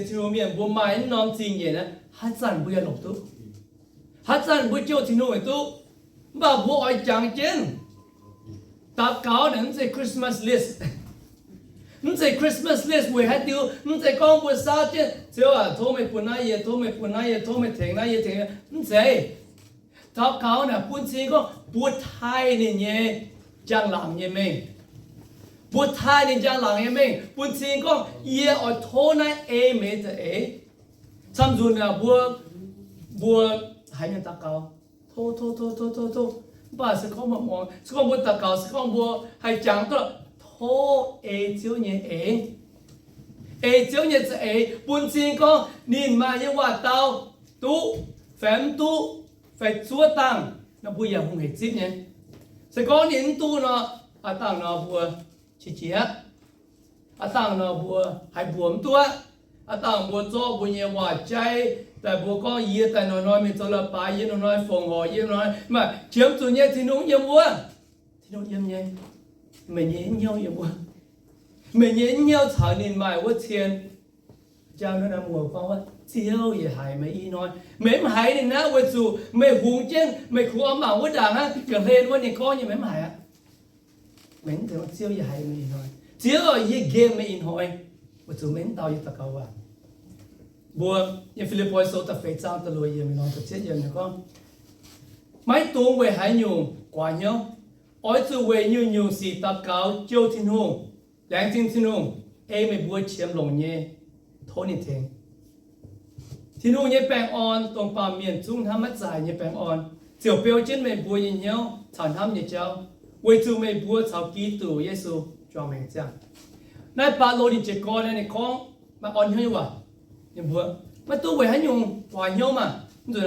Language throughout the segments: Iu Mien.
Tin-Hungh mienh mbuo maaih naaiv norm zingh nyeic naaiv, haaix zanc mbuo yaac longc duqv. Haaix zanc mbuo jouh Tin-Hungh yaac duqv. Mv baac mbuo oix jangx jienv daux gaux naaic mv zeiz Christmas list. Mv zeiz Christmas list weic haaix diuc? Mv zeiz gorngv mbuo saauv jienv, Ziouv aac, tov meih bun naaiv yie, tov meih bun naaiv yie, tov meih tengx naaiv yie, tengx, mv zeiz. Daux gaux naaic bun cing gorngv mbuo taaih ninh nyei njang-laangc nyei mengh. Mbuo taaih ninh njang-laangc nyei mengh, bun cing gorngv yie oix tov naaiv ei meih za'eix. Camv nzunc naaic mbuo, mbuo haiz mienh daux gaux, tov, tov, tov, tov, tov, tov. Mv baac se gorngv mbuo muangx, se gorngv mbuo daux gaux, se gorngv mbuo haih jangx duqv, tov ei Ziouv nyei eix. Ei Ziouv nyei za'eix, bun cing gorngv ninh maaih nyei waac-dau duqv fai mv duqv, fai zuov dangh, nor mbuo yaac hungh hec zipv nyei. Se gorngv ninh mv duqv nor, aav dangh nor mbuo qiex jiez aqv. Aav dangh nor mbuo haiz mbuox mv duqv aqv. Aav dangh mbuo zorqv mbuo nyei waac-jaiv daaih mbuo gorngv, yie daaih hnoi-hnoi mingh zoux leiz-baaix, yie hnoi-hnoi fongc horc, yie hnoi-hnoi, mv baac qiemx zuqc nyei Tin-Hungh yiem wuov. Tin-Hungh yiem nyei. Meih nyei hnyouv yiem wuov. Meih nyei hnyouv caux ninh maaih wuov cien. Jang naaiv muoz gorngv wuov, Ziouv yaac haiz meih i hnoi. Meih mv haiz ninh naaiv weic zuqc meih hungx jienv, meih kungx oix mangc wuov ndaangc aqv, ga'hlen wuov ninh gorngv nyei meih mv haiz aqv. Meih mv zeiz gorngv Ziouv yaac haiz meih i hnoi. Ziouv, yie nqemh meih i hnoi, weic zuqc meih mv dau yie daux gaux waac. Mbuo yiem Fi^lipv^poi Sou da'feix zaang da'luoqc yiemc, lorz da'cietv yiemc gorngv, maiv dungx weic haaix nyungc guaax hnyouv. Oix zuqc weic nyungc-nyungc sic daux gaux jouh Tin-Hungh, laengz zingh Tin-Hungh, ei meih mbuo qiemx longc nyei tov ninh tengx. Tin-Hungh nyei baengh orn, dongh baamh mienh zungv hnamv maiv zaaic nyei baengh orn, ziouc beu jienv meih mbuo nyei hnyouv caux hnamv nyei jauv, weic zuqc meih mbuo caux Giduc Yesu juangc maengc ziangh. Naaiv Baulo ninh jiez gorn naaiv ninh gorngv maaih orn hnyouv nyei waac. Ninh mbuo maiv dungx weic haaix nyungc guaax hnyouv maah, mv zuqc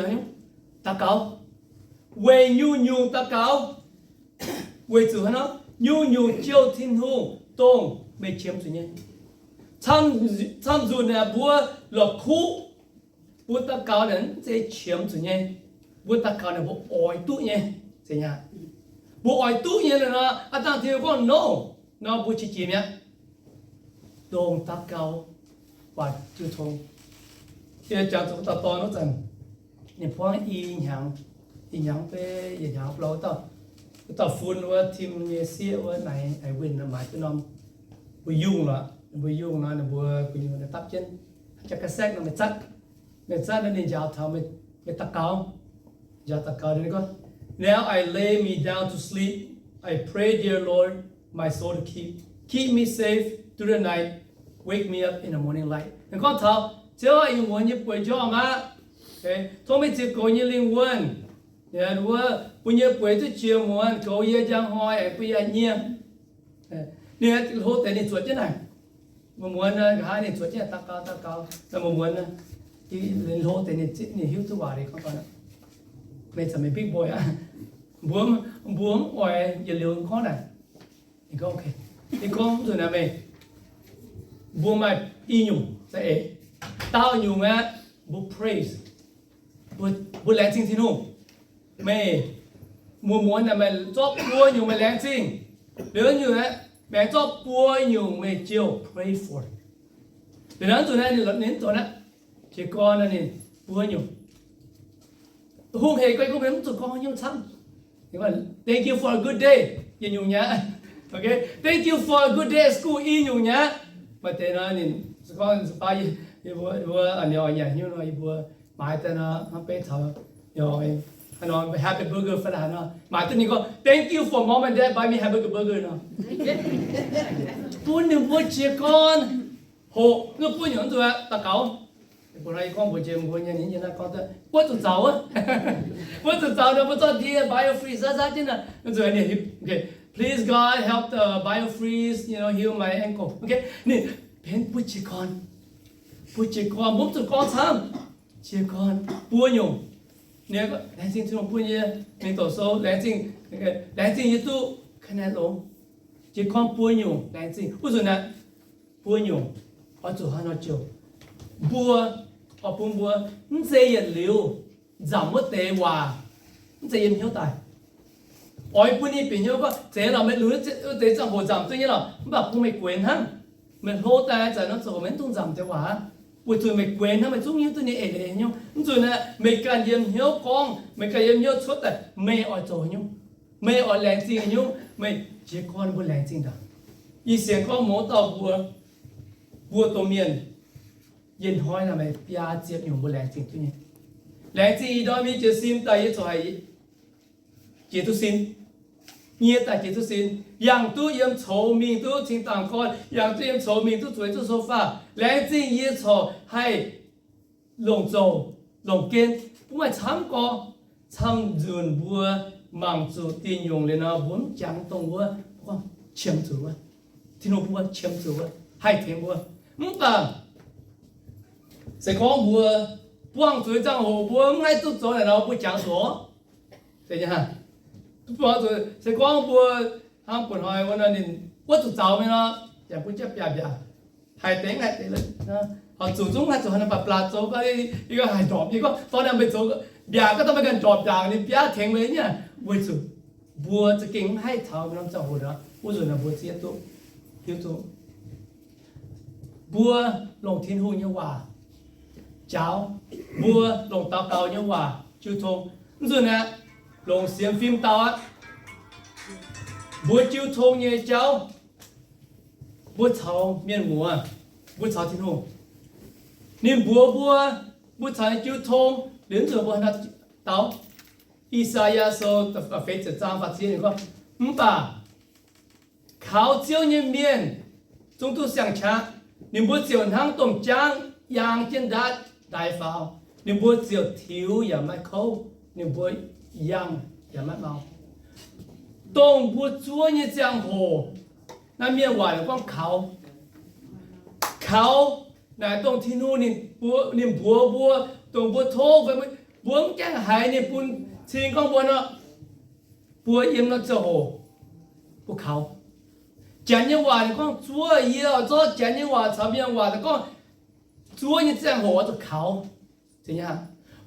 daux gaux. Weic nyungc-nyungc daux gaux. Weic zuqc haaix nor? Nyungc-nyungc jouh Tin-Hungh dongh meih qiemx zuqc nyei. Camv nzunc naaic mbuo la'kuqv, mbuo daux gaux naaic mv zeiz qiemx zuqc nyei. Mbuo daux gaux naaic mbuo oix duqv nyei. Zeiz nyei. Mbuo oix duqv nyei nor, aav dangh Tin-Hungh gorngv no, nor mbuo qiex jiez mi'aqv. Dongh daux gaux waac jiu tong. Yie jangx zuqc dauh dorn wuov zanc, ninh buangv i hnyangx, i hnyangx beiv yietc hnyangx blouh, wuov dauh fun wuov, tim nyei sieqv wuov, naaic winh maaiz duqv norm, mbuo yungh lorqc, mbuo yungh nor ninh mbuo gu'nyuoz dapv jienv jaa-ga-saeqv nor meih zatv, meih zatv nor ninh njaaux taux meih daux gaux. Njaaux daux gaux, ninh gorngv, Now I lay me down to sleep. I pray, dear Lord, my soul to keep. Keep me safe through the night. Wake me up in the morning light. Ninh gorngv taux, Ziouv aah, yie muonz nyei bueix njormh aqv. Tov meih ziec goux yie nyei lingh wuonh. Wuov, bun yie bueix duqv jiex muonz, goux yie njang hnoi aengx bun yie nyienh. Ninh hlo deix ninh zuotc jienv naaic. Muonz-muonz nqa'haav ninh zuotc jienv daux gaux, daux gaux, muonz-muonz hlo deix ninh hiuv duqv waac, ninh gorngv, meih zanc meih big boy aqv. Mbuo, mbuo mv oix yietc liuz gorngv naaic. Ninh gorngv, ninh gorngv, mv zuqc naaic meih, mbuo maaih i nyungc za'eix. Daauh nyungc aeqv, mbuo praise, mbuo laengz zingh Tin-Hungh. Meih muonz-muonz naaic meih zorqv buo nyungc meih laengz zingh. Liuz nyungc aeqv, meih zorqv buo nyungc meih jiouh pray for. Liuz naaiv zuqc naaiv ninh mv zoux naaiv, jiez gorn ninh buo nyungc. Hungh hec guai gorngv mv zuqc gorngv haaix nyungc camv. Thank you for a good day, yietc nyungc mi'aqv. Thank you for a good day at school, i nyungc mi'aqv. Maaih deix nor ninh gorngv, mbuo nyanc hnyouv nor, yie mbuo maaiz daaih nor, hnangv beiv taux nor, happy burger fai haaix nor, maaiz duqv ninh gorngv, Thank you for mom and dad buy me happy burger nor. Bun ninh mbuo jiez gorn hoqc, mv bun nyungc mv zuqc daux gaux. Mbuo gorngv mbuox jiex mbuo nyei, gorngv wuov zuqc zaux wuov, wuov zuqc zaux nor mbuo zorqv ndie biofreeze zaatv jienv nor, zuqc, Please God help the biofreeze, you know, heal my ankle. Ninh benx bun jiez gorn, bun jiez gorn, mbuo mv zuqc gorngv camv. Jiez gorn buo nyungc. Ninh laengz zingh Tin-Hungh bun yie mingh doqc sou, laengz zingh, laengz zingh yie duqv คะแนน longx. Jiez gorn buo nyungc laengz zingh wuov nzunc naaiv, buo nyungc oix zuqc haaix nor jouh. Mbuo, oix bun mbuo mv zeiz yietc liuz nzamc wuov deix waac, mv zeiz yiem hnyouv daaih. Oix bun ninh bieqc hnyouv gorngv, Zeiz lorqc, meih lunx wuov deix ziangh hoc nzamc duqv nyei lorqc, mv baac bun meih gueix hnangv. Meih hlo daaih zanc nor ziangh hoc meih mv dungx nzamc deix waac aqv. weic zuqc meih gueix hnangv, meih zungv hiuv duqv ninh eix leiz haaix nyungc. Mv zuqc naaic, meih ganh yiem hnyouv gorngv, meih ganh yiem hnyouv cuotv daaih, meih oix zoux haaix nyungc, meih oix laengz zingh haaix nyungc, meih jiez gorn mbuo laengz zingh daaih. Yie sienx gorngv mouz dauh mbuo, mbuo domh mienh, yie hnoi naaic meih biaa ziepc nyungc mbuo laengz zingh duqv nyei. Laengz zingh ih ndorm yie jiez sin daaih yie corc haiz jiex duqv sin. Yie daaih jiex duqv sin, yangh duqv yiem coux mingh duqv cingx dangh gorn, yangh duqv yiem coux mingh duqv zueiz duqv sofa. Laengz zingh yie corc haih longc zouc, longc gen, mv maaih camv gorx. Camv nzunc mbuo mangc zuqc diuh nyungc liuz nor, mbuo mv jangx dongh wuov, qiemx zuqc wuov. Tin-Hungh bun mbuo qiemx zuqc wuov, haih tengx mbuo. Mv baac se gorngv mbuo buangh zuqc nyei ziangh hoc mbuo mv haih duqv zoux naaic nor, mbuo jangx zuqc. Se gorngv mbuo hnangv buonc hnoi wuov nor, ninh wuov zuqc zaux mingh nor, yaac bun jienv biaac-mbiaac, haih deix haih deix, horpc zuqc zungv haih zuqc haaix nor baac blatc zoux gau, yie ganh haih ndorpc, yie gorngv dorh naaic meih zoux mbiaac gau, dorh meih ganh ndorpc mbiaac, ninh biaav tengx meih nyei. Weic zuqc mbuo za'gengh mv haih taux norm ziangh hoc nor, wuov nzunc naaic mbuo zieqv duqv, hiuv duqv. Mbuo longc Tin-Hungh nyei waac jaaux, mbuo longc daux gaux nyei waac jiu tong. Mv nzunc aeqv, longc sienx fim dau aqv. Mbuo jiu tong nyei jauv, mbuo caux mienh muoz, mbuo caux Tin-Hungh. Ninh mbuox mbuo, mbuo caux ninh jiu tong, liuz mv nzunc mbuo daux. I^saa^yaa Sou feix ziepc zaang faah ziex ninh gorngv, mv baac kaux Ziouv nyei mienh zungv duqv siang-qaqv. Ninh mbuo ziouc hnangv domh jaangv yaang jienv ndaatv ndaix faaux. Ninh mbuo ziouc tiux yaac maiv kouv, ninh mbuo yangh yaac maiv mau. Dongh mbuo zuov nyei ziangh hoc, naaiv mienh waac gorngv kaux. Kaux naaic dongh Tin-Hungh ninh mbuox mbuo, dongh mbuo tov fai mbuo mv gaengh haiz ninh bun cing gorngv mbuo nor, mbuo yiem norm ziangh hoc mbuo kaux. Janx nyei waac ninh gorngv zuov. Yie oix zorqv Janx nyei waac caux mienh waac gorngv, zuov nyei ziangh hoc oix zuqc kaux.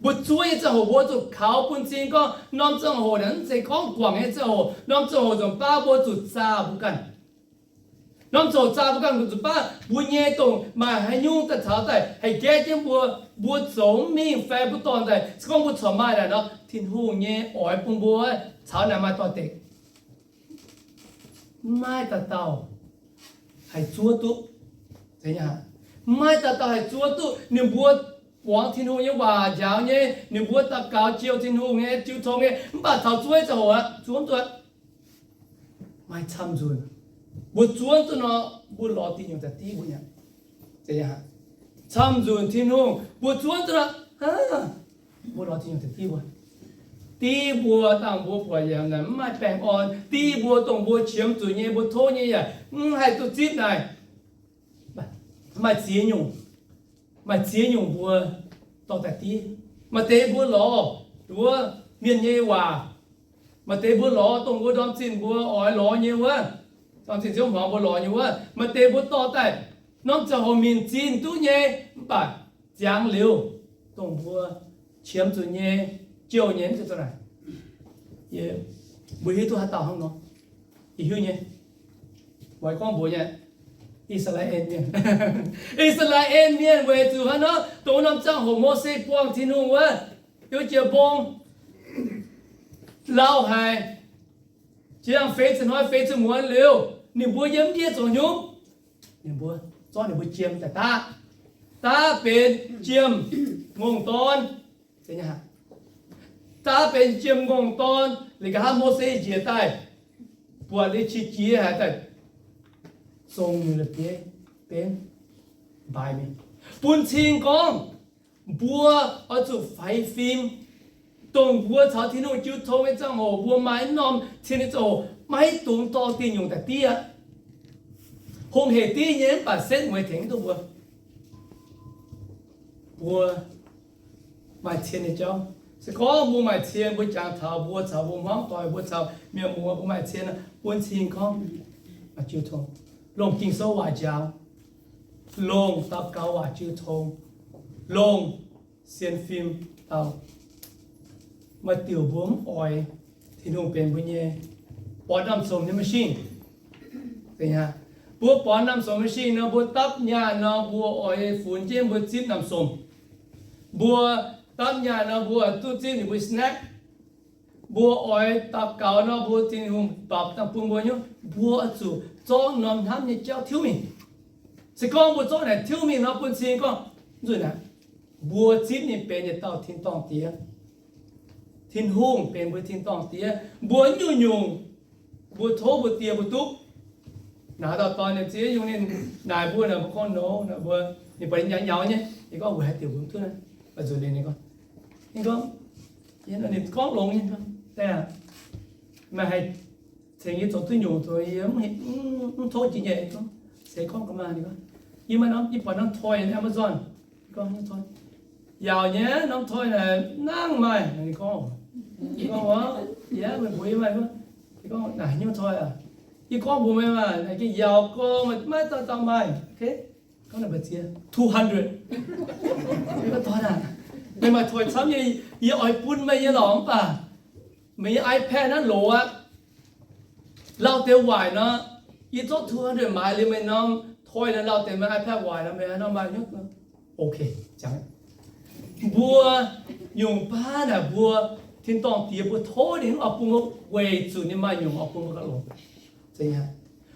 Mbuo zuov nyei ziangh hoc mbuo zuqc kaux bun cing gorngv norm ziangh hoc naaic mv zeiz gorngv guangc nyei ziangh hoc. Norm ziangh hoc nzunc baav mbuo zuqc zaah mbuo ganh. Norm ziangh hoc zaah mbuo ganh nzunc baav mbuo nyei dongh maaih haaix nyungc daaih caux daaih haih gaeqv jienv mbuo, mbuo zoux mv mingh fai mbuo dorh daaih, se gorngv mbuo corc maaih naaic nor, Tin-Hungh nyei oix bun mbuo caux naaic maaih doix-dekc. Mv maaih dauh dauh haih zuov duqv. Mv maaih dauh dauh haih zuov duqv. Ninh mbuo muangx Tin-Hungh nyei waac njaaux nyei, ninh mbuo daux gaux jouh Tin-Hungh nyei, jiu tong nyei, mv baac taux zuov nyei ziangh hoc aqv, zuov mv duqv. Maaih camv nzunc, mbuo zuov duqv nor, mbuo lorz diuh nyungc daaih div mbuo nyei. Camv nzunc Tin-Hungh, mbuo zuov duqv nor, mbuo lorz diuh nyungc daaih div mbuo. Div mbuo dangh mbuo buatc yaac mv maaih baengh orn. Div mbuo dongh mbuo qiemx zuqc nyei, mbuo tov nyei yaac mv haih duqv zipv naaic. Maaih ziex nyungc, maaih ziex nyungc mbuo dorh daaih div. Maaih deix mbuo lorz wuov mienh nyei waac. Maaih deix mbuo lorz dongh mbuo ndorm zinh mbuo oix lorz nyei wuov, ndorm zinh ziouv hmuangx mbuo lorz nyei wuov. Maaih deix mbuo dorh daaih norm ziangh hoc minc zinh duqv nyei, mv baac ziangx liuz, dongh mbuo qiemx zuqc nyei, jouh nyei, mv zeiz dongh naaic. Mbuo hiuv duqv haaix dauh hnangv nor? Yie hiuv nyei. Oix gorngv mbuox nyei, I^saa^laa^en Mienh. I^saa^laa^en Mienh weic zuqc hnangv nor, dongh wuov norm ziangh hoc Mose buangh Tin-Hungh wuov, heuc jiex mbong lauh haic, ziangh feix ziepc hnoi feix ziepc muonz liuz, ninh mbuo yiem ndiev zoux haaix nyungc? Ninh mbuo zorqv ninh mbuo jiem daaih daav, daav benx jiem-ngongh dorn. Daav benx jiem-ngongh dorn liuz, nqa'haav Mose njiec daaih, buatc liuz qiex jiez haic daaih, zong nyei la'bieiv benv mbaaix mingh, bun cing gorngv mbuo oix zuqc faix fim. Dongh mbuo caux Tin-Hungh jiu tong nyei ziangh hoc, mbuo maaih norm cien nyei ziangh hoc, maiv dungx dorh diuh nyungc daaih div aqv. Hungh hec div nyei mv baac setv mueiz tengx duqv mbuo. Mbuo maaih cien nyei jauv. Se gorngv mbuo maaih cien, mbuo jangx taux mbuo caux mbuo hmuangv doic, mbuo caux mienh muoz, mbuo maaih cien, bun cing gorngv jiu tong, longc Ging-Sou waac njaaux, longc daux gaux waac jiu tong, longc sienx fim dau. Maaih diuc mbuo mv oix Tin-Hungh benx mbuo nyei borqv norm zong nyei machine. Mbuo borngz namh somc machine nor, mbuo dapv nyaanh nor, mbuo oix funx jienv mbuo zipv namh somc. Mbuo dapv nyaanh nor, mbuo oix duqv zipv ninh mbuo snack. Mbuo oix daux gaux nor, mbuo Tin-Hungh baapc dangh bun mbuo nyei, mbuo oix zuqc zorqv norm hnamv nyei jauv tiuv mingh. Se gorngv mbuo zorqv naaic tiuv mingh nor, bun cing gorngv nzunc naaic, mbuo zipv ninh benx yietc dauh tin-dorngh diex. Tin-Hungh benx mbuo tin-dorngh diex. Mbuo nyungc-nyungc mbuo tov mbuo die mbuo duqv. Naaic dauh dorn ninh ziex nyungc ninh naaic mbuo, mbuo gorngv no, mbuo, ninh buatc nyei nyaux nyei, ninh gorngv weic haaix diuc mbuo mv duqv. Nzunc ninh gorngv, ninh gorngv, ninh gorngv longx nyei, meih haih cingx yie zoux duqv nyungc, zoux yie mv tov jiex nyei. Gorngv, se gorngv ga'maah, ninh gorngv, yie maaih norm, yie buatc norm toy Amazon. Gorngv, yaauc nyei norm toy naaic nangv maaih. Ninh gorngv, gorngv, yie meih mbuox yie maaih. Gorngv, naaic haaix nyungc toy aac? Yie gorngv mbuox meih maah, naaic gengh yaauc gorngv, maiv dauh dauh maaih. Gorngv naaic mbu'ziex two hundred. Meih maaih toy camv nyei, yie oix bun meih nyei lorqc, mv baac meih nyei iPad naaiv loz aqv. Lauh deix waaic nor, yie zorqv two hundred maaiz liuz meih norm toy nor, lauh deix meih iPad waaic nor, meih haaix nor maaih nyungc? Ok, mbuo nyungc baav naaic mbuo tin-dorngh diex mbuo tov ninh oix bun mbuo weic zuqc ninh maaih nyungc oix bun mbuo gauh longx.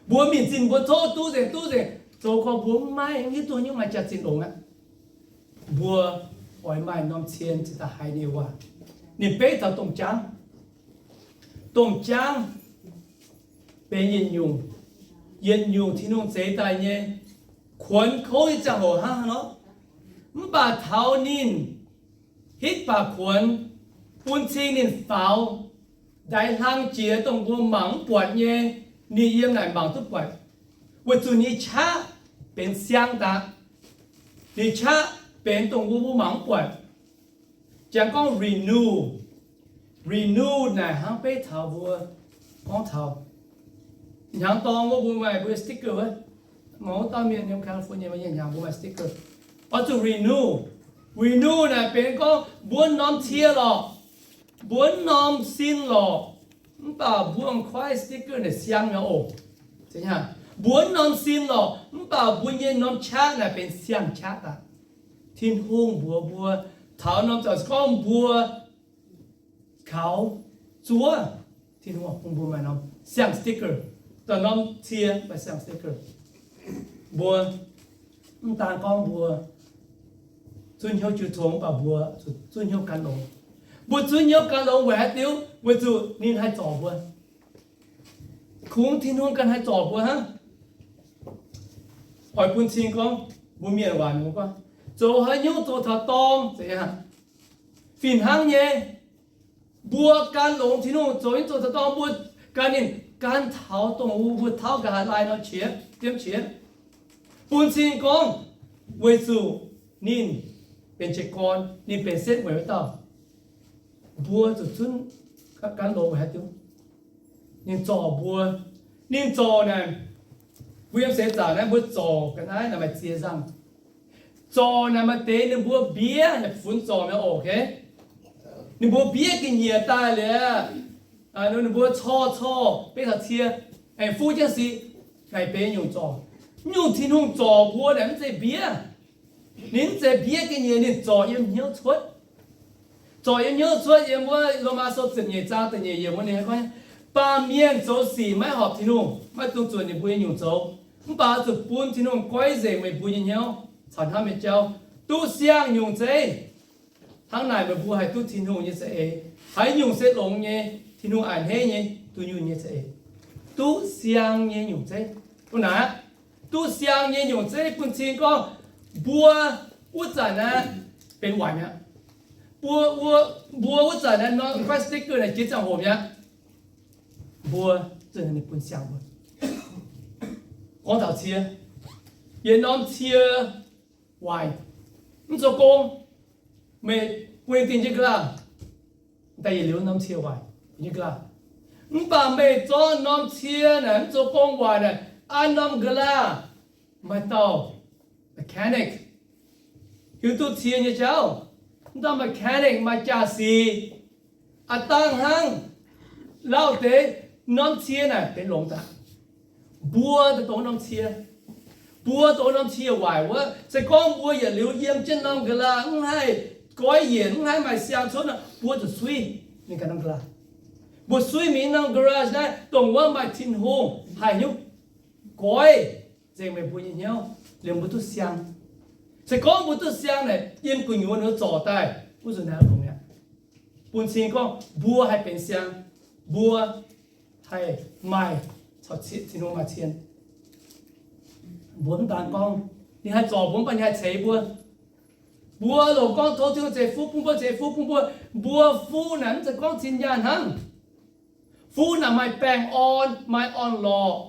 Mbuo mingh zinh mbuo tov duqv nzengc, duqv nzengc, zoux gorngv mbuo mv maaih, mv hiuv duqv nyungc maaih jaax-zinh longx aqv. Mbuo oix maaih norm cien cingx daaih haiz ninh waac. Ninh beiv taux domh jaangv. Domh jaangv benx yietc nyungc, yietc nyungc Tin-Hungh zeix daaih nyei kuonx kouv nyei ziangh hoc hnangv nor. Mv baac taux ninh hitv baac kuonx, bun cing ninh faaux ndaix hlang jiex dongh mbuo mangc mv buatc nyei, ninh yiem naaic mangc duqv buatc. Weic zuqc ninh qaqv benx siang daaih. Ninh qaqv benx dongh mbuo mbuo mangc mv buatc. Jangx gorngv renew, renew naaic hnangv beiv taux mbuo gorngv taux hnyangx dorng wuov mbuo maaih mbuo sticker wuov. Mangc wuov dauh mienh yiem California nyei hnyangx mbuo maaih sticker. Oix zuqc renew. Renew naaic benx gorngv mbuo norm cie lorqc, mbuo norm sin lorqc, mv baac mbuo m'nqoiv sticker naaic siang nyei oc. Mbuo norm sin lorqc, mv baac mbuo nyei norm qaqv naaic benx siang-qaqv daaih. Tin-Hungh mbuox mbuo, taux norm zaux gorngv mbuo kaux zuov, Tin-Hungh bun mbuo maaih norm siang sticker, daaih norm cie maaih siang sticker. Mbuo mv daan gorngv mbuo zunv hnyouv jiu tong, mv baac mbuo zuqc zunv hnyouv gan longx. Mbuo zunv hnyouv gan longx weic haaix diuc? Weic zuqc ninh haih zorc mbuo. Kungx Tin-Hungh ganh haih zorc mbuo hnangv. Oix bun cing gorngv mbuo mienh waac mbuo gorngv, zoux haaix nyungc zoux taux dorng zeiz aqv. Fih hnangv nyei, mbuo gan longx Tin-Hungh zoux nyungc zoux taux dorng, mbuo gan ninh gan taux dongh wuov mbuo tauv nqa'haav laai nor qiex, diemv qiex. Bun cing gorngv weic zuqc ninh benx jiez gorn, ninh benx setv mueic wuov dauh. Mbuo zuqc zunv gan longx weic haaix diuc? Ninh zorc mbuo. Ninh zorc naaic, mbuo yiem seix zaangc naaiv mbuo zorc ga'naaiv naaic maaih ziex nzangc. Zorc naaic maaih deix ninh mbuo mbiev, naaic funx zorc mi'aqv oc. Ninh mbuo mbiev ga'nyiec daaih liuz, ninh mbuo corc corc beiv taux cie, aengx fuqv jienv sic, naaic benx nyungc zorc. Nyungc Tin-Hungh zorc mbuo naaic mv zeiz mbiev. Ninh mv zeiz mbiev ga'nyiec, ninh zorc yiem hnyouv cuotv. Zorc yiem hnyouv cuotv. Yiem wuov Lomaa Sou ziepc nyeic zaang da'nyeic yiemc wuov ninh gorngv, baamh mienh zoux sic maiv horpc Tin-Hungh, maiv dungx zuotc ninh mbuo nyei nyungc zoux. Mv baac zuqc bun Tin-Hungh goiv nzengc meih mbuo nyei hnyouv caux hnamv nyei jauv, duqv siang nyungc zeiv. Hnangv naaic meih mbuo haih duqv Tin-Hungh nyei za'eix. Haaix nyungc se longx nyei, Tin-Hungh a'hneiv nyei, duqv nyungc nyei za'eix. Duqv siang nyei nyungc zeiv. Bun naaic, duqv siang nyei nyungc zeiv bun cing gorngv mbuo wuov zanc naaiv benx waaic mi'aqv. Mbuo, mbuo wuov zanc naaiv norm sticker naaic jiex ziangh hoc mi'aqv. Mbuo zuqc ninh bun siang mbuo. Gorngv taux cie, yietc norm cie waaic, mv zoux gong, meih bun ninh dingh jienv ga'naaiv, daaih yietc liuz norm cie waaic dingh jienv ga'naaiv. Mv baac meih zorqv norm cie naaic mv zoux gong waaic naaic an norm ga'naaiv, maaih dauh mechanic hiuv duqv cie nyei jauv. Mv dauh mechanic maaih jaa-sic, aav dangh hnangv lauh deix norm cie naaic benx longx daaih. Mbuo dongh norm cie, mbuo dongh norm cie waaic wuov, se gorngv mbuo yietc liuz yiem jienv norm nqa'haav mv haih goiv yienc, mv haih maaih siang cuotv nor, mbuo zuqc suiv. Mbuo suiv mingh norm nqa'haav naaiv, dongh wuov maaih Tin-Hungh haih nyungc goiv nzengc meih mbuo nyei hnyouv liemh mbuo duqv siang. Se gorngv mbuo duqv siang naaic, yiem gu'nyuoz ninh zorc daaih wuov nzunc naaiv longx mi'aqv. Bun cing gorngv mbuo haih benx siang, mbuo haih maaih caux Tin-Hungh maaih cien. Mbuo mv daan gorngv ninh haih zorc mbuo, mv baac ninh haih ceix mbuo. Mbuo longc gorngv tov Tin-Hungh ceix fuqv bun mbuo, ceix fuqv bun mbuo. Mbuo fuqv naaic mv zeiz gorngv cin nyaanh hnangv. Fuqv naaic maaih baengh orn, maaih orn-lorqc,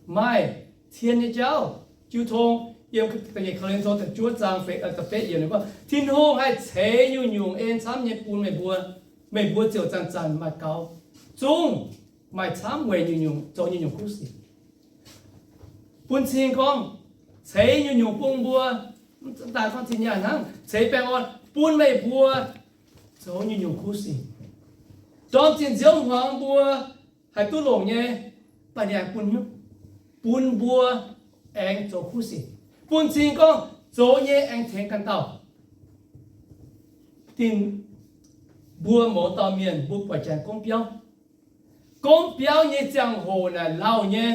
maaih cien nyei jauv. Jiu tong yiem Ko^lin^to da'juov zaang da'betv yiemc gorngv, Tin-Hungh haih ceix nyungc-nyungc en camv nyei bun meih mbuo. Meih mbuo ziouc zanc-zanc maaih gaux, zungv maaih camv weic nyungc-nyungc zoux nyungc-nyungc kuv sic. Bun cing gorngv ceix nyungc-nyungc bun mbuo, mv daan gorngv cin nyaanh hnangv, ceix baengh orn bun meih mbuo zoux nyungc-nyungc kuv sic. Ndorm zinh nziouv hmuangx mbuo haih duqv longc nyei, mv baac ninh aengx bun nyungc, bun mbuo aengx zoux kuv sic. Bun cing gorngv zoux nyei aengx tengx ganh dauh. Dingh mbuo mouz dauh mienh mbuo buatc janx gomv biauv. Gomv biauv nyei ziangh hoc naaic lauh nyei.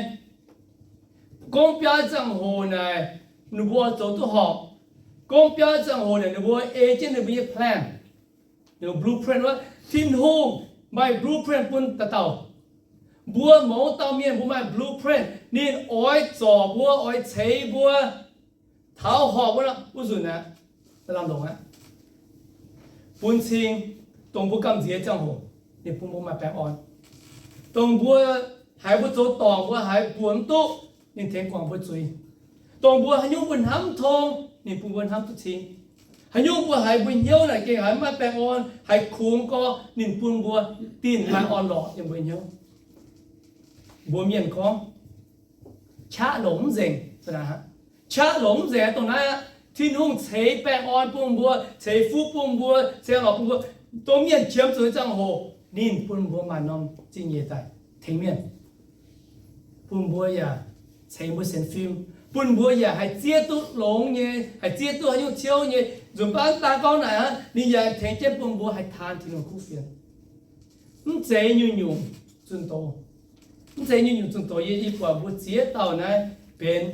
Gomv biauv ziangh hoc naaic ninh mbuo oix zoux duqv horpc. Gomv biauv ziangh hoc naaic ninh mbuo ei jienv ninh mbuo nyei plan, ninh mbuo blueprint wuov. Tin-Hungh maaih blueprint bun dauh dauh. Mbuo mouz dauh mienh mbuo maaih blueprint. Ninh oix zorc mbuo, oix ceix mbuo, taux horpc wuov, wuov nzunc aqv, lamh longc aqv. Bun cing, dongh mbuo gamh nziex ziangh hoc, ninh bun mbuo maaih baengh orn. Dongh mbuo haiz mbuo zoux dorngc, mbuo haiz mbuox mv duqv, ninh tengx guangc mbuo zuiz. Dongh mbuo haaix nyungc mbuo hnamv mv tong, ninh bun mbuo hnamv duqv cing. Haaix nyungc mbuo haiz mbuo hnyouv naaic gengh haiz maiv baengh orn, haiz kungx gorx, ninh bun mbuo dingh maaih orn-lorqc yiem mbuo hnyouv. Mbuo mienh gorngv, qaqv longc mv nzengc. Qaqv longc mv nzengc dongh naaiv aqv. Tin-Hungh ceix baengh orn bun mbuo, ceix fuqv bun mbuo, ceix orn-lorqc bun mbuo. Dongh mienh qiemx zuqc nyei ziangh hoc, ninh bun mbuo maaih norm zingh nyeic daaih tengx mienh, bun mbuo yaac ceix mbuo sienx fim, bun mbuo yaac haih zieqv duqv longx nyei, haih zieqv duqv haaix nyungc ciouv nyei. Nzunc baav daaih gorngv naaic aqv, ninh yaac tengx jienv bun mbuo haih taan Tin-Hungh kuv fienx. Mv zeiz nyungc-nyungc zunh doz. Mv zeiz nyungc-nyungc zunh doz. Yie, yie buatc mbuo ziex dauh naaiv benx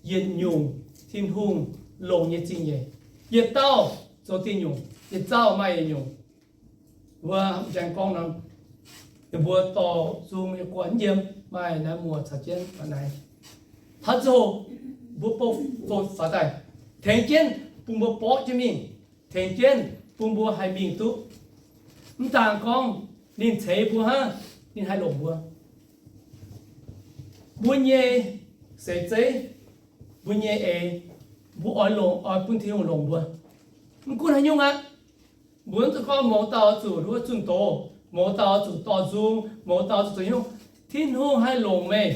yietc nyungc Tin-Hungh longx nyei zingh nyeic. Yietc dauh zoux diuh nyungc, yietc dauh maaih yietc nyungc. Mbuo njang gorngv nor, ninh mbuo dorh nzung nyei guanh yiem, maaih naaiv muoc caux jienv naaiv. Taux ziangh hoc mbuo bou faaux daaih, tengx jienv bun mbuo borqv jienv mingh, tengx jienv bun mbuo haih mingh duqv. Mv daan gorngv ninh ceix mbuo hnangv, ninh haih longc mbuo. Mbuo nyei seix zeiv, mbuo nyei eix, mbuo oix longc, oix bun Tin-Hungh longc mbuo. Mv gunv haaix nyungc aqv, mbuo mv zuqc gorngv mouz dauh oix zuqc nduov zunh doz, mouz dauh oix zuqc dorh nzung, mouz dauh oix zuqc zoux nyungc. Tin-Hungh haih longc meih.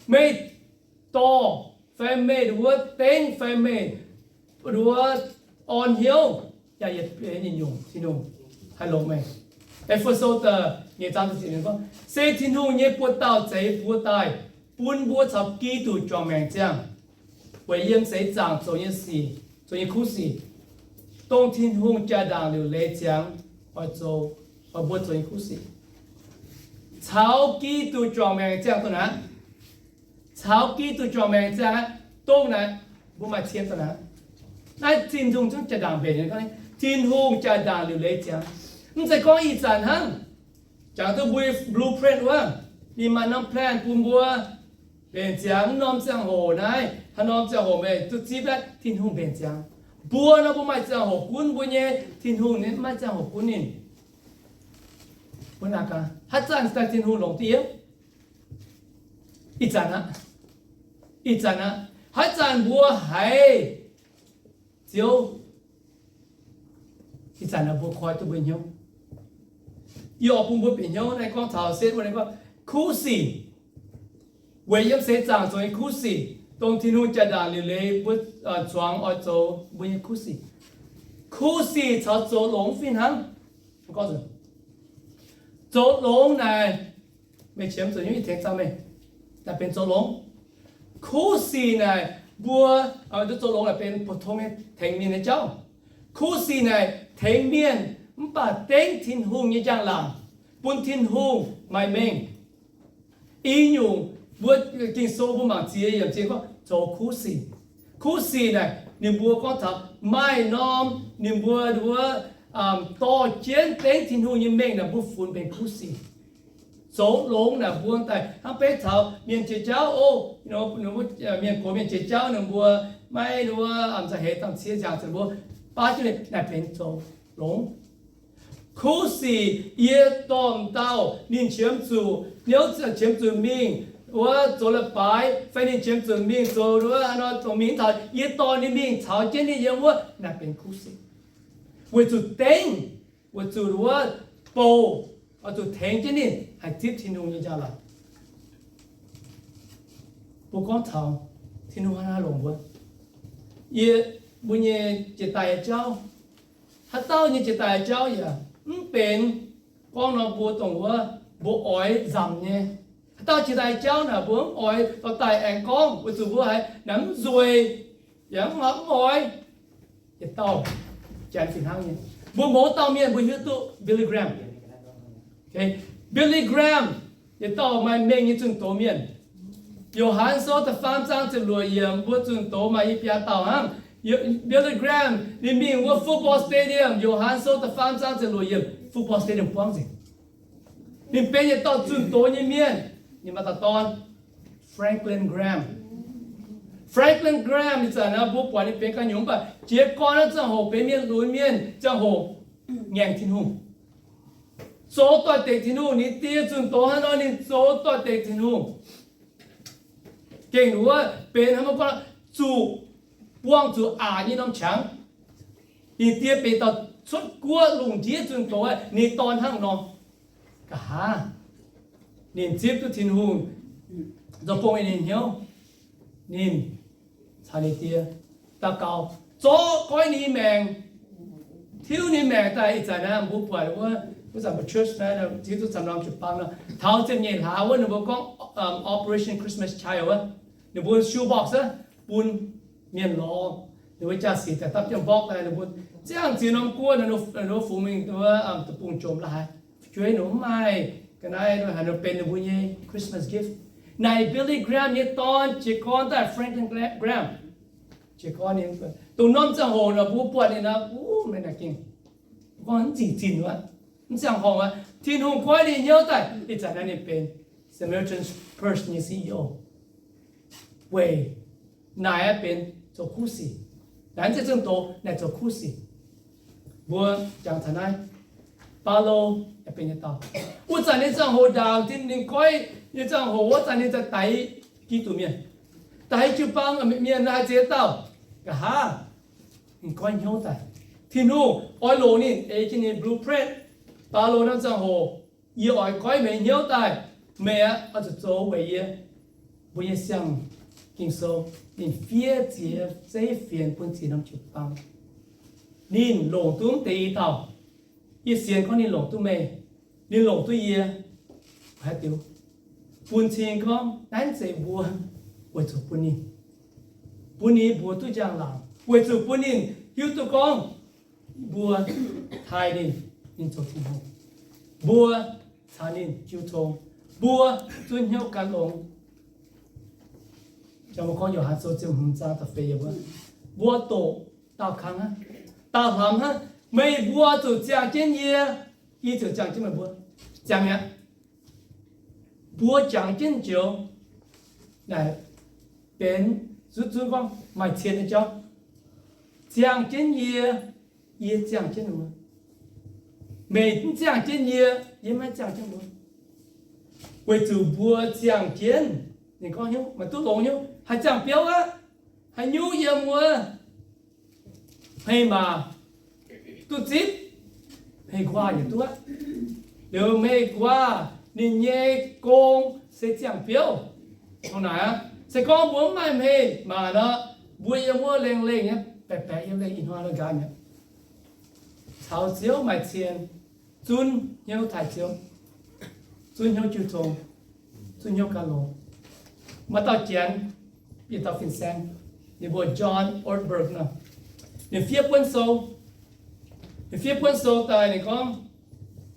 Meih dorh fai meih nduov dengv fai meih nduov orn hnyouv, yaac yietc nyungc Tin-Hungh haih longc meih. E^fe^so da'nyeic zaang ziepc gorngv, se Tin-Hungh nyei buoz-dauh zeix mbuo daaih, bun mbuo caux Giduc juangc maengc ziangh, weic yiem seix zaangc zoux nyei sic, zoux nyei kuv sic, dongh Tin-Hungh jaa-ndaangc liuc leiz ziangx oix zoux, oix mbuo zoux nyei kuv sic. Caux Giduc juangc maengc ziangh dongh naaiv, caux Giduc juangc maengc ziangh aqv, dongh naaiv, mbuo maaih cien dongh naaiv. Naaiv Tin-Hungh zungv jaa-ndaangc mbenc, Tin-Hungh jaa-ndaangc liuc leiz ziangx. Mv zeiz gorngv ih zanc hnangv, jangx duqv mbuo blueprint wuov, ninh maaih norm plan bun mbuo mbenc ziangx wuov norm ziangh hoc naaiv, haaix norm ziangh hoc meih duqv zipv aqv, Tin-Hungh mbenc ziangx. Mbuo nor mbuo maaih ziangh hoc gunv mbuo nyei, Tin-Hungh maiv maaih ziangh hoc gunv ninh. Mbuo naaic gaax, haaix zanc daaih Tin-Hungh longc duqv yie? Ih zanc aqv. Ih zanc aqv. Haaix zanc mbuo haiz Ziouv, ih zanc naaiv mbuo koi duqv mbuo hnyouv. Yie oix bun mbuo bieqc hnyouv naaiv gorngv taux setv wuov naaiv gorngv kuv sic, weic yiem seix zaangc zoux nyei kuv sic, dongh Tin-Hungh jaa-ndaangc liuc leiz mbuo zuangx oix zoux mbuo nyei kuv sic. Kuv sic caux zoux longx fih hnangv. Zoux longx naaic, meih qiemx zuqc nyungc-nyungc tengx zaux meih. naaic benx zoux longx. Kuv sic naaic mbuo, duqv zoux longx naaic benx 普通 nyei tengx mienh nyei jauv. Kuv sic naaic tengx mienh mv baac dengv Tin-Hungh nyei njang-laangc, bun Tin-Hungh maaih mengh. I nyungc mbuo Ging-Sou mbuo mangc ziex yiemc zien gorngv zoux kuv sic. Kuv sic naaic ninh mbuo gorngv taux maaih norm ninh mbuo wuov dorh jienv dengv Tin-Hungh nyei mengh naaic mbuo funx benx kuv sic. Zoux longx naaic mbuo daaih hnangv beiv taux mienh jiex jauv oc, mienh gox mienh jiex jauv ninh mbuo maiv wuov za'heix dangh cie nziaauc ziepc mbuo baav jienv naaic benx zoux longx. Kuv sic yie dorh m'dauh ninh qiemx zuqc, niouv qiemx zuqc mingh wuov zoux leiz-baaix, fai ninh qiemx zuqc mingh zoux wuov nor dongh mingh taux, yie dorh ninh mingh caux jienv ninh yiem wuov, naaic benx kuv sic. Weic zuqc dengv, weic zuqc wuov bouh, weic zuqc tengx jienv ninh haih zipv Tin-Hungh nyei njang-laangc. Mbuo gorngv taux Tin-Hungh hnangv haaix longc mbuo, yie, mbuo nyei jiex daaih nyei jauv, haaix dauh nyei jiex daaih nyei jauv yaac mv benx gorngv nor mbuo dongh wuov mbuo oix nzamc nyei. Haaix dauh jiex daaih nyei jauv naaic mbuo mv oix dorh daaih aengx gorngv weic zuqc mbuo haiz naaic mv nzueic, yaac mv oix. Yietc dauh janx fih hnangv nyei. Mbuo mouz dauh mienh mbuo hiuv duqv Billy Graham. Billy Graham yietc dauh maaih mengh nyei zunh doz mienh. Yo^han Sou da'faam zaang ziepc luoqc yiemc mbuo zunh doz maaih i biaa dauh hnangv. Billy Graham ninh mingh wuov football stadium, Yo^han Sou da'faam zaang ziepc luoqc yiemc, football stadium buangv nzengc. Ninh benx yietc dauh zunh doz nyei mienh. Ninh maaih dauh dorn, Franklin Graham. Franklin Graham ih zanc naaiv mbuo buatc ninh benx ganh nyungc mv baac jiez gorn naaiv ziangh hoc benx mienh lunx mienh ziangh hoc ngaengc Tin-Hungh, zoux doix-dekc Tin-Hungh. Ninh die zunh doz hnangv nor ninh zoux doix-dekc Tin-Hungh. Gengh wuov benx hnangv mbuo gorngv zuqc, buangh zuqc aqc nyei norm qangx. Ninh die benx dauh cuotv guoqv lungh ndiev zunh doz, ninh dorn hnangv nor. Nqa'haav ninh zipv duqv Tin-Hungh zoux gong nyei hnyouv, ninh caux ninh die daux gaux zorqv goiv ninh maengc, tiuv ninh maengc daaih. Ih zanc naaiv mbuo buatc wuov, wuov zanc mbuo church naaiv tiuv duqv camv norm jiu-baang nor, taux ziepc nyeic hlaax wuov ninh mbuo gorngv Operation Christmas Child wuov, ninh mbuo shoe box aqv, bun mienh lorz ninh mbuo jaa-sic daaih dapv jienv mborqv daaih, ninh mbuo ziangh ziex norm guoqv, ninh mbuo fungx mingh wuov deic-bung jomc la'haaix, fu'jueiv ninh mbuo mv maaih ga'naaiv haaix nor benx ninh mbuo nyei Christmas gift. Naaic Billy Graham nyei dorn jiez gorn daaih, Franklin Graham, jiez gorn ninh dongh norm ziangh hoc nor mbuo buatc ninh nor, mv naaic gengh gorngv mv zingh zinh wuov, mv ziangh horngh wuov, Tin-Hungh goiv ninh hnyouv daaih. Ih zanc naaiv ninh benx Samaritan's Purse nyei C E O. Weic naaic aqv benx zoux kuv sic. Naaiv ziouc zungv doz naaic zoux kuv sic. Mbuo jangx taux naaiv, Baulo yaac benx yietc dauh. Wuov zanc ninh ziangh hoc ndaangc ninh goiv nyei ziangh hoc wuov zanc ninh za'gengh daix Giduc mienh, daix jiu-baang mienh naaiv haaix ziex dauh? Nqa'haav ninh goiv hnyouv daaih. Tin-Hungh oix longc ninh, ei jienv ninh blueprint. Baulo norm ziangh hoc, yie oix goiv meih hnyouv daaih. Meih aqv, oix zuqc zoux weic yie. Mbuo nyei siang-ging-sou, ninh fiev ziex zeiv fienx bun ziex norm jiu-baang. Ninh longc duqv deix i dauh. Yie sienx gorngv ninh longc duqv meih, ninh longc duqv yie. Haaix diuc? Bun cing gorngv naaiv zeiz mbuo weic zuqc bun ninh, bun ninh mbuox duqv njang-laangc, weic zuqc bun ninh hiuv duqv gorngv mbuo taaih ninh, ninh zoux Tin-Hungh. Mbuo caux ninh jiu tong, mbuo zunv hnyouv gan longx. Jangx mbuo gorngv Yo^han Sou ziepc hmz zaang da'feix yiemc wuov, mbuo doqc daauh kang hnangv, daauh hlaax hnangv. Meih mbuo zuqc ziangh jienv yie, yie ziouc ziangh jienv meih mbuo. Ziangh mi'aqv. Mbuo jangx jienv joux naaic benx zunv zunv gorngv maaih cien nyei jauv. Ziangh jienv yie, yie ziangh jienv mbuo. Meih mv ziangh jienv yie, yie maiv ziangh jienv mbuo. Weic zuqc mbuo ziangh jienv, ninh gorngv hnyouv, meih duqv longx hnyouv, haih ziangh biouv aqv. Haaix nyungc yiem wuov hmei maac duqv zipv, hmei nquaah yietc duqv. Liuz hmei nquaah ninh nyei gong se ziangh biouv. Dongh naaic aqv, se gorngv mbuo mv maaih hmei maac nor, mbuo yiem wuov lengh lengh nyei, baeqc baeqc yiem lengh ih hnoi nor nqaang mi'aqv. Caux Ziouv maaih cien, zunv hnyouv taaih Ziouv, zunv hnyouv jiu tong, zunv hnyouv gan longx. Maaih dauh Janx, yietc dauh fin-saeng, ninh mbuo John Ortberg nor, ninh fiev buonv sou. Ninh fiev buonv sou daaih ninh gorngv,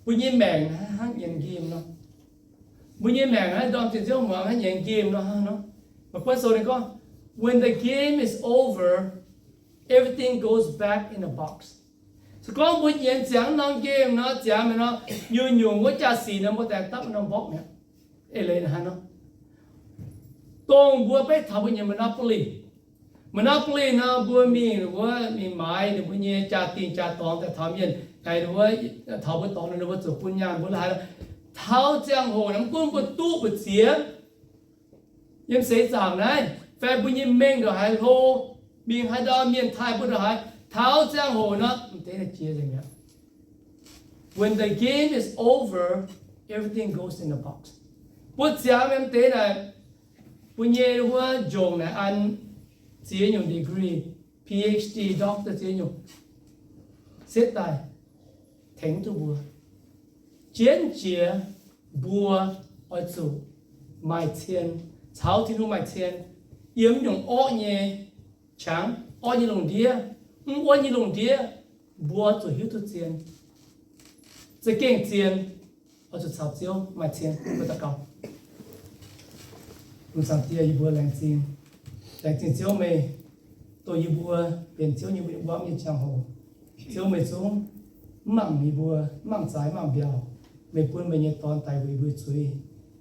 mbuo nyei maengc hnangv nyienx nqemh nor. Mbuo nyei maengc hnangv ndorm zinh nziouv muangx hnangv nyienx nqemh nor hnangv nor. Maaih buonv sou ninh gorngv, When the game is over, everything goes back in a box. Se gorngv mbuo nyienx ziangx norm nqemh nor, ziangx mi'aqv nor, nyungc-nyungc wuov jaa-sic nor mbuo daaih dapv norm mborqv mi'aqv. Eix leiz hnangv nor, dongh mbuo beiv taux mbuo nyei Monopoly. Monopoly nor mbuo mingh wuov mingh maaiz ninh mbuo nyei jaa-dingh jaa-dorngx daaih taux mienh, ninh mbuo taux mbuo dorngx ninh mbuo zuqc bun nyaanh mbuo la'haaix. Taux ziangh hoc naaiv mv gunv mbuo duqv mbu'ziex yiem seix zaangc naaiv, fai mbuo nyei mengh ndongc haaix hlo, mingh haaix ndau mienh taaih mbuo ndongc haaix, taux ziangh hoc nor m'deix naaic jiex nzengc mi'aqv. When the game is over, everything goes in a box. Mbuo ziangx mingh m'deix naaic, mbuo nyei wuov njongc naaic an ziex nyungc degree, P H D, doctor ziex nyungc, setv daaih tengx duqv mbuo. Jienv jiex mbuo oix zuqc maaih cien, caux Tin-Hungh maaih cien, yiem nyungc orqv nyei qangx, orqv nyei lungh ndiev, mv wuonv nyei lungh ndiev, mbuo zuqc hiuv duqv zien. Za'gengh zien, oix zuqc caux Ziouv maaih cien. Mbuo daux gaux. Ih zanc Diex, yie mbuo laengz zingh, laengz zingh Ziouv meih, dongh yie mbuo benx Ziouv nyei wuov nyei ziangh hoc, Ziouv meih zungv mv mangc yie mbuo, mv mangc zaaix, mv mangc mbiauh, meih bun meih nyei Dorn daic weic yie mbuo zuiz.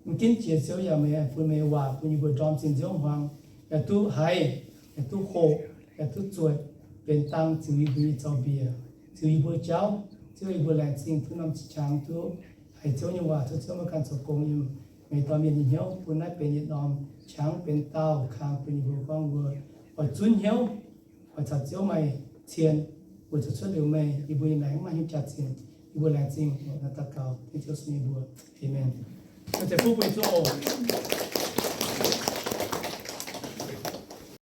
Mv ginv jiex Ziouv yaac meih bun meih nyei waac bun yie mbuo ndorm zinh nziouv hmuangx, yaac duqv haiz, yaac duqv hoqc, yaac duqv zuotc, benx dang ziux yie mbuo nyei zaux-mbiec, ziux yie mbuo jauv. Ziouv, yie mbuo laengz zingh duqv norm qangx duqv haiz Ziouv nyei waac, tov Ziouv meih ganh zoux gong yiem meih dorh mienh nyei hnyouv, bun naaiv benx yietc norm qangx benx daauh kang bun yie mbuo gorngv mbuo oix zunv hnyouv, oix caux Ziouv maaih cien, weic zuqc cuotv liuz meih yie mbuo nyei maengc mv maaih hnyouv jaax-zinh. Yie mbuo laengz zingh naaiv daux gaux dengv Ziouv Yesu nyei mbuox. Aamen. Deic-bung bun zuov oc.